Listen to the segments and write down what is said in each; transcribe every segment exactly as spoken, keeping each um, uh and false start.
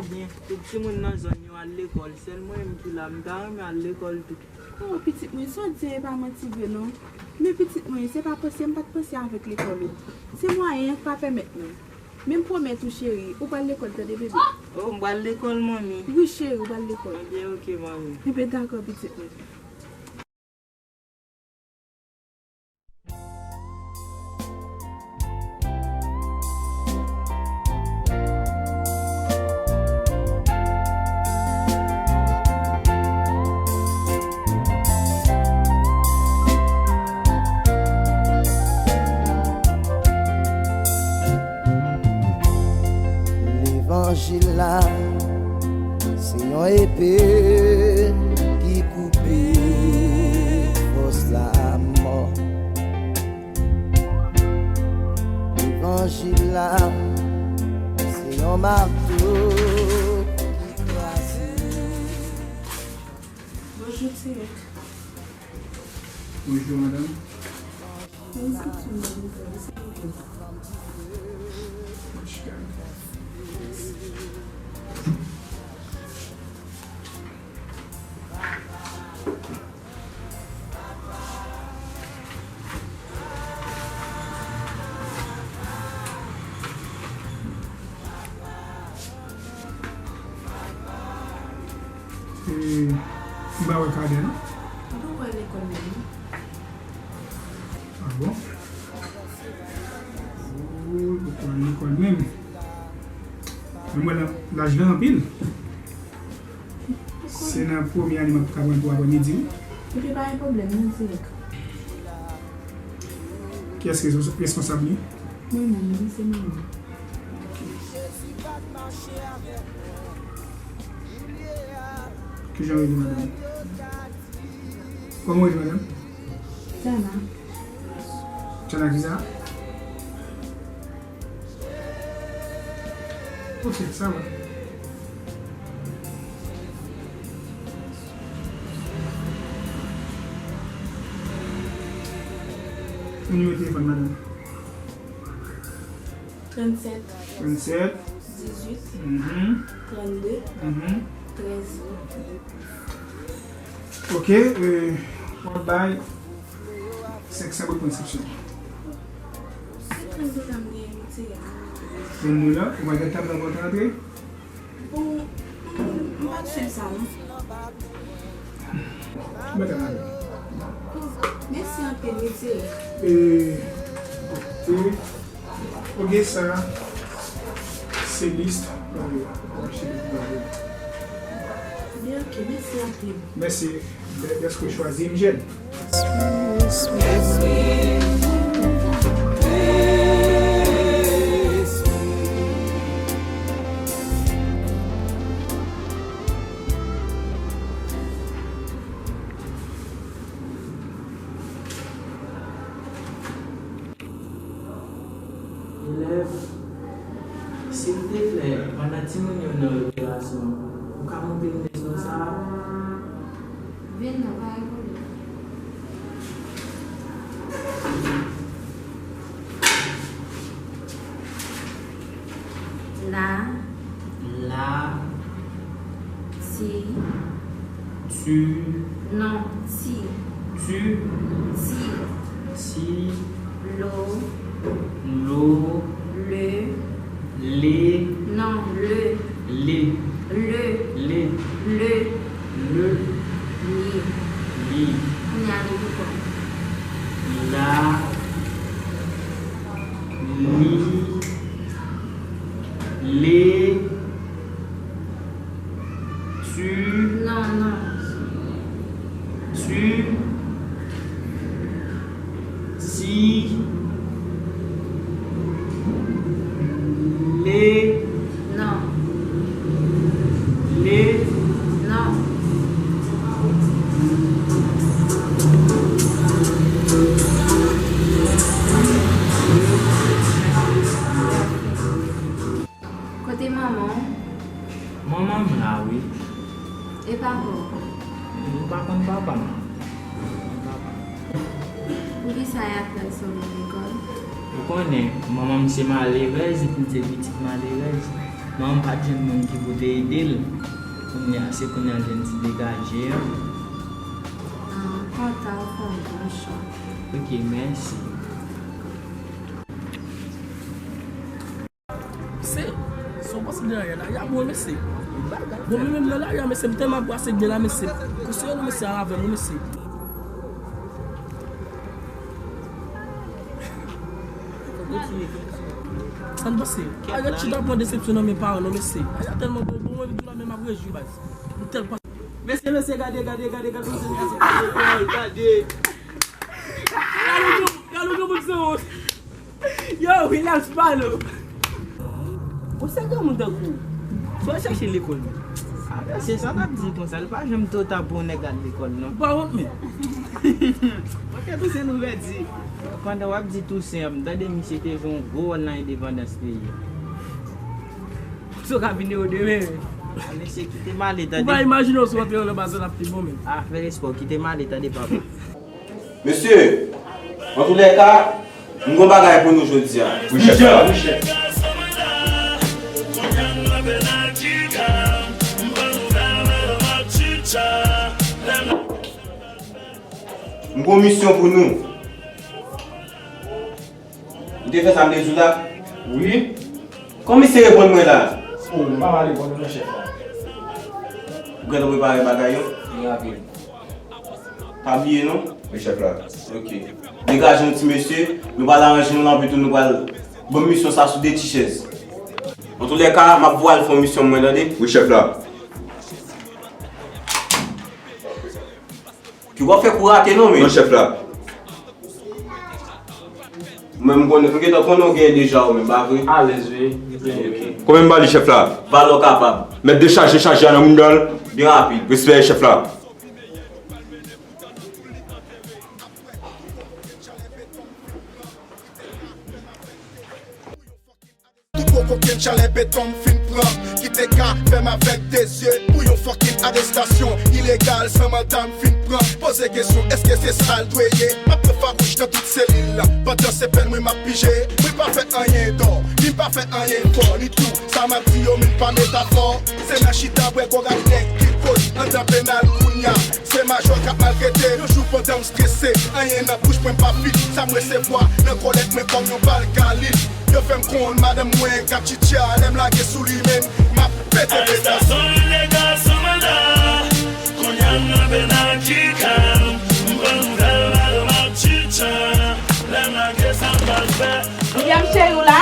byen, tout timoun nan zòn yo al lekòl, sèl mwen menm ki la, m ta renmen al lekòl tou. Oh, pitit mwen, sa w di a, e pa manti vre non. Men pitit mwen, se pa panse, m pa t panse avèk lekòl ou. Se mwayen an k pa pèmèt nou. Men m pwomèt ou, cheri, ou pral lekòl, tande, bebe? Oh, m pral lekòl, manmi. Wi, cheri, ou pral lekòl. Ebyen, oke, manmi. Ebyen, dakò, pitit mwen. Levanjil la, se yon epe ki koupe fòs lamò. Levanjil la, se yon mato ki kraze. Bonjou, Tirèk. Bonjou, madanm. Felisitasion, mademoiselle. E, m pa wè Kadè non. Li poko al lekòl menm non. Ah bon? Oh, li poko al lekòl menm. Men m wè la, laj lan anpil. Se nan premye ane m ap ka pran kou aprèmidi wi. Ebyen pa gen pwoblèm non, Tirèk. Kiyès respons-, responsab li? Mwen menm wi, se mwen menm. Kijan w rele, madanm? Kòman w rele, madanm? Tchana. Tchana kisa? Ok, sa va. Nimewo telefòn, madanm? Trannsèt. Trannsèt. Dizuit. Mhm. Trannde. Mhm. Trèz. Ok, euh, w ap bay senk san goud pou enskripsyon. Se trant dola m genyen, mete a. Trant dola? Ou pa gen tab la pou antre? Bon, m, m pa t swiv sa non. Mete a. Mèsi anpil, mete. E, ok. Ok, sa se lis. Byen, ok, mèsi anpil. Mèsi dèske w chwazi m, jèn. Elèv, silvouplè, pandan timoun yo nan rekreyasyon, ou ka montre m leson sa a? Vin non, pa gen pwoblèm. La. La. Ti. Tu. Non, ti. Tu. Ti. Ti. Lo. Lo. Le. Le. Non, le. Le. Le. Le. Le. Le. Li. Li. Kounye a li pou kò. La. Li. Le. Tu. Non, non. Tu. Si. Le. Non. Le. Non. Kote manman w? Manman m la, wi. E papa w? M pa konn papa m. Poukisa y ap pral sove lekòl? Ou konnen, manman m se malerèz, epi m se pitit malerèz. Non, m pa t jwenn moun ki pou te ede l. Kounye a, se kounye a l jwenn ti degaje an. Ah, pa ta fè yon bon chwa. Ok, mèsi. Se, se yon pòs de lari la, y a bon, mesye. Bon, mwen menm nan lari a, mesye, m tèlman brase byen la, mesye. Pou se yo, mesye, a avè m, mesye. Sa n panse? Arèt chita pran desepsyon nan men paran nou, mesye. Ay, a tèlman bon, bon, mwen, m di la, men m ap rejwi, baz. M tèl pa. Mesye, mesye, gade, gade, gade, gade, mesye, gade, gade. Gade, gade, gade, gade, gade. Yo, relax, pale. Ou se granmoun tankou w. Sa w chache lekòl, non? Ah, mesye, sa n ap di konsa, li pa janm twò ta pou yon nèg al lekòl, non. Ou pa wont, men. Ok, Toussaint, nou pèdi. Pandan w ap di Toussaint, m tande misye te jwe yon gwo wòl nan endepandans peyi a. Sa w ka vin yo demen, men. Ah, mesye, kite m ale, tande. Ou pa imajine w si w antre nan bazè l ap pi bon, men. Ah, fè respè w, kite m ale, tande, papa. Mesye, antoulèka, m gon bagay pou nou jodi a. Wi, chèf la. M gon misyon pou nou. M te fè sa m te di w la? Wi. Kòman misye reponn mwen la? O, m pa pale kòm non, chèf la. Ou gentan prepare bagay yo? Li rapid. Pa bliye non. Wi, chèf la. Ok. Degaje yon ti mesye, nou pral aranje nou la, epi tou nou pral ban misyon sa sou de ti chèz. Antoulèka, m ap voye al fè yon misyon mwen, tande? Wi, chèf la. Ki w ap fè kou rate non, men. Non, chèf la. Mwen, m konnen, m gentan konnen w genyen deja ou menm, pa vre? Alèz, wi. Ok. Konbyen m ba li, chèf la? Valè w kapab. Mèt dechaje chaje a nan mounda l. Byen rapid. Respè, chèf la. Tout gwo kokenn chalè beton m fin pran, ki te ka fè m avèg de zye pou yon fucking arestasyon ilegal san manda m fin pran. Poze kesyon, èske se sa l dwe ye? M ap pran fawouch nan tout selil la, pandan se pèn mwen m ap pije. Mwen pa fè anyen dò, ni m pa fè anyen fò, ni tou sa m ap di yo menm pa metafò. Se nan chita bwè gwo rap nèg ki koz anndan penal kounya. Se majò k ap maltrete, yon jou pandan m strese, anyen nan bouch mwen pa vit, sa m resevwa nan kòlèt mwen kòm yon bal Galil. Yo fè m konn madanm mwen k ap tchitcha, lè m lage sou li menm, m ap pete petas. Arestasyon ilegal san manda, kounye a m nan penal ki kalm, m pran nouvèl madanm ap tchitcha, lè m lage sa m pral fè. William cheri, w la?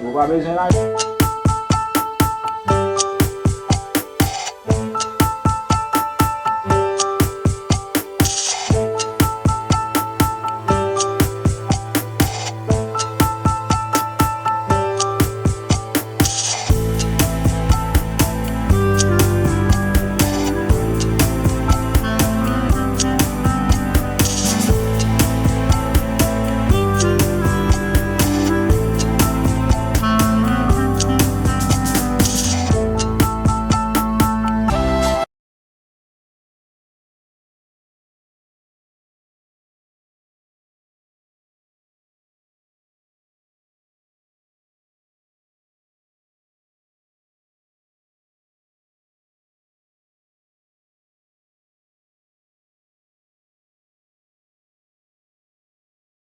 Ou pa bezwen lajan.